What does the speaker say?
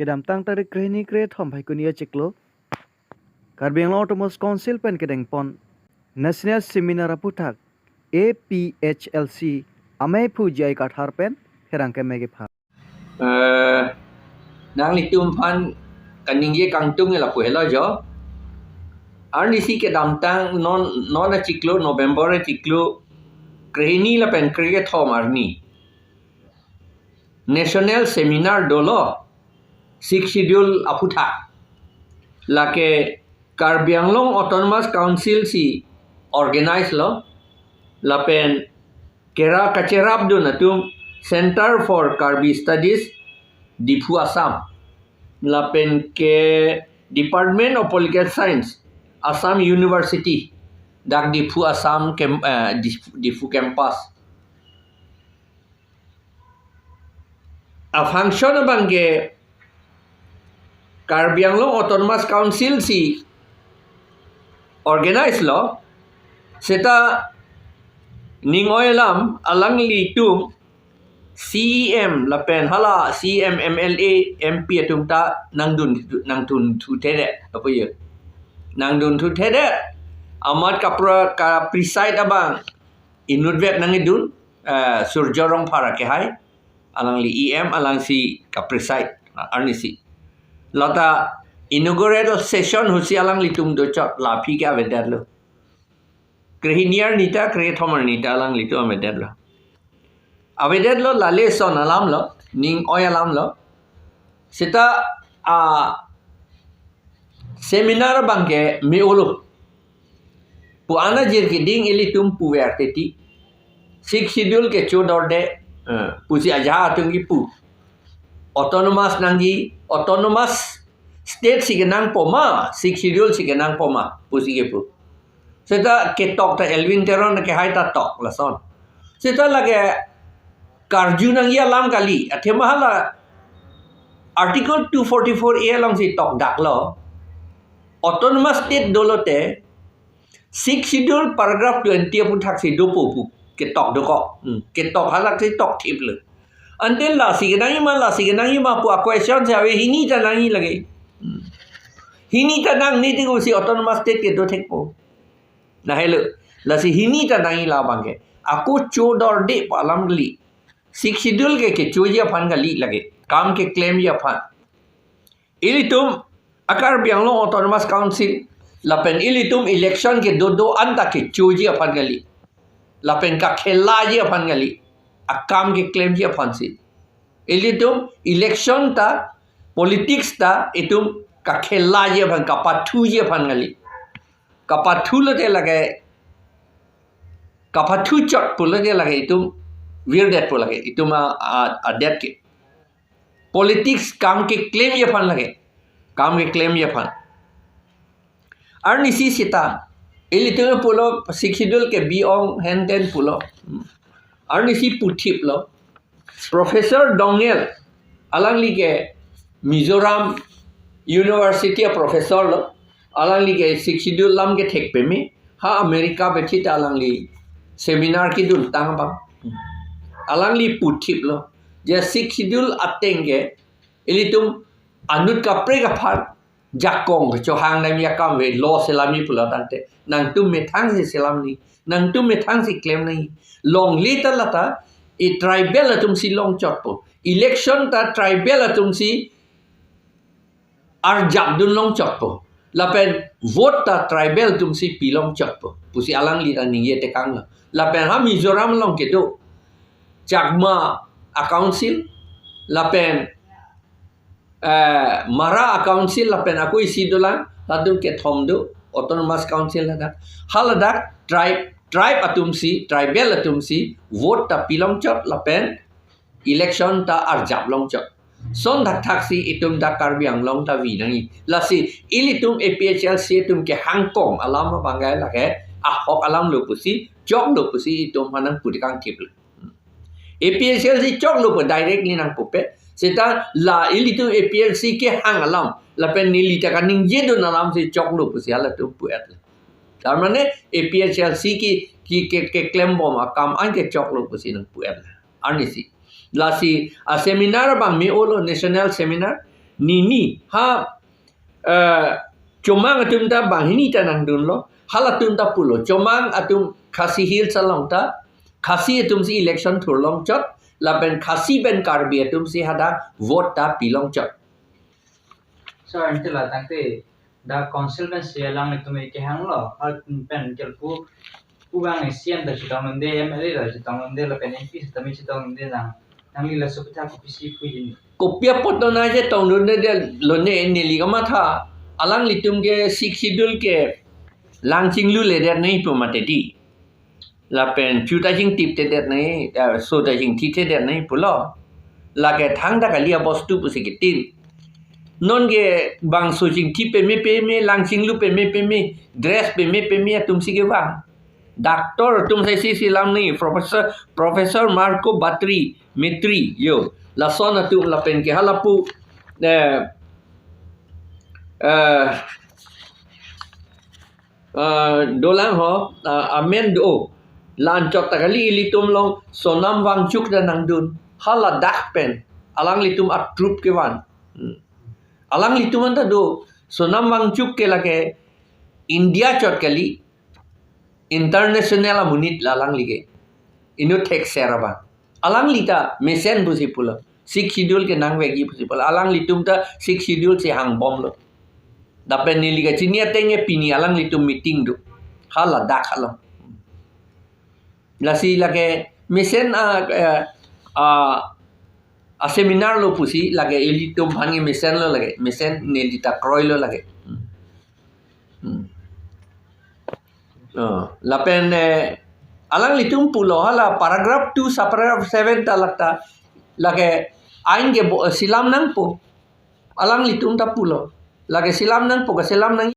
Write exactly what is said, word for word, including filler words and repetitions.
Kedamtang tarik krehini krethom Phaikuni achiklo, Karbi Anglong Autonomous Council pen kedengpon National Seminar aphuthak A P H L C amei phu J I Kathar pen pherangke mege pha. Eh, nanglitum aphan kaningje kangtung lapu helo jo. Arnisi kedamtang non, non achiklo, November achiklo krehini lapen krekethom arni National Seminar dolo, Sixth Schedule aphuthak. Lake Karbi Anglong Autonomous Council si organize lo, lapen kera kacherapdun atum Center for Karbi Studies, Diphu, Assam, lapen ke Department of Political Science, Assam University, dak Diphu, Assam kem-, eh, Diphu, Diphu campus. A function abang ke Karbi Anglong Autonomous Council si organize lo, seta ning oi alam alanglitum C E M lapen hala C E M, M L A, M P atum ta nangdun, nangdun thuthedet, apa ya? Nangdun thuthedet. Amat kapra, kapreside abang inutvet nangidun, eh, Surjya Rongphar akehai, alangli E M, alangsi kapreside, ah, arnisi. Lata inaugural session husi alanglitum dochot la aphi ke avedetlo. Krehini arni ta, krethom arni ta alanglitum avedetlo. Avedetlo, lale son alam lo, ning oi alam lo. Seta a seminar abang ke me-olo pu ana jirkeding ilitum puver teti. Sixth Schedule kechodorde, eh, pusi ajahak atum kipu. Autonomous nangji, autonomous state si kenangpo ma, Sixth Schedule si kenangpo ma, pusi kipu. Seta ketok ta Elwin Teron akehai ta tok lason. Seta lake karju nangji alam kali, athema hala Article two forty-four A alongsi tokdaklo. Autonomous state dolote, Sixth Schedule paragraph twenty aphuthaksi dopo pu ketok dokok. Hmm, ketok halaksi tokthiplo. Ante lasi kenangji ma, lasi kenangji ma pu a-question si ave, hini ta nangji lake. Hmm. Hini ta nangne tikosi autonomous state kedo thekpo. Lahelo, lasi hini ta nangji la abang ke. Ako chodorde pu alam kali. Sixth Schedule ke kechoji aphan kali lake. Kam keklemji aphan. Ilitum a Karbi Anglong Autonomous Council lapen ilitum election kedo do-an ta kechoji aphan kali. Lapen kakhelaji aphan kali. Akam keklemji aphansi. Ilitum election ta, politics ta itum kakhelaji aphan, kapathuji aphan kali. Kapathu lote lake, kapathu chot pulote lake itum virdetpo lake, itum a, a, adet ke. Politics kam keklemji aphan lake. Kam keklemji aphan. Arnisi seta, ilitum pulo Sixth Schedule ke bi-ong henten pulo. Arnisi puthiplo. Professor Doungel, alangli ke Mizoram University a-professor lo, alangli ke Sixth Schedule alam kethek peme, ha America bethi ta alangli seminar keduntang abang. Alangli puthiplo, je Sixth Schedule ateng ke, ilitum anut kaprek aphan, jakong kechohang damji akam ave, law selamji pulo tangte. Nangtum methang si selam nangji, nangtum methang si klem nangji. Longle ta lata, e tribal atum si longchotpo. Election ta tribal atum si arjapdun longchotpo. Lapen vote ta tribal atum si pi longchotpo. Pusi alangli ta ningje tekanglo. Lapen ha Mizoram along kedo Chakma a-council, lapen eh, Mara a-council lapen ako isi dolang, latum kethom do, autonomous council ladak. Haladak tribe, tribe atum si, tribal atum si, vote ta pi longchot lapen election ta arjap longchot. Son thakthak si itum dak Karbi Anglong ta vi nangji. Lasi ilitum A P H L C atum kehangkong alam abang ke lake ahok alam lo pusi, choklo pusi itum aphan nangpu tekangthiplo. A P H L C choklo pu directly nangpupe. Seta la ilitum A P H L C kehang alam, lapen neli ta kaningjedun alam si choklo pusi halatum pu-et. Tar mane A P H L C ke, ke, ke, keklembom akam an ke choklo pusi nangpu-et. Arnisi. Lasi a-seminar abang me-olo, national seminar. Nini ha, eh, Chomang atum ta banghini ta nangdunlo. Halatum ta pulo. Chomang atum Khasi Hills along ta, Khasi atumsi election thurlongchot, lapen Khasi pen Karbi atumsi hadak vote ta pilongchot. So, ante la tangte, dak council pensi alanglitum kehanglo, hal pen kelpu, pu bang C E M ta chetongdunde, M L A ta chetongdunde, lapen M P sitame chetongdunde nang, nangli laso aphuthak kopisi puji? Kopi apot non aje tongdunde de lone, neli kamatha, alanglitum ke Sixth Schedule ke lang chinglule det nangji pu mate di. Lapen chu ta chingtip te det nangji, eh, so ta chingthi te det nangji pulo. Lake thangta kali abostu pusi kitin. Non ke bangso chingthi peme peme, lang chinglu peme peme, dress peme peme atumsi kevang. Doctor atum sai si selam nangji, Professor, Professor Marco Batri, Mitri, yo. Lason atum lapen ke halapu, eh, eh, eh, dolang ho, eh, amen do. La-anchot ta kali ilitum along Sonam Wangchuk ta nangdun. Haladak pen alanglitum a-troop kevan. Hmm. Alanglitum anta do. Sonam Wangchuk ke lake India chot kali, international amonit la alangli ke. Inut thekser abang. Alangli ta mesen pusi pulo. Sixth Schedule ke nangvekji pusi pulo. Alanglitum ta Sixth Schedule si hangbomlo. Lapen neli kachini ateng ke pini alanglitum meeting do. Haladak along. Lasi lake mesen a, eh, a, a seminar lo pusi lake ilitum aphan ke mesenlo lake. Mesen neli ta kroilo lake. Hmm. Hmm. Oh, lapen, eh, alanglitum pulo hala paragraph two, subparagraph seven ta lata lake ain ke bo-, selam nangpo. Alanglitum ta pulo. Lake selam nangpo, keselam nang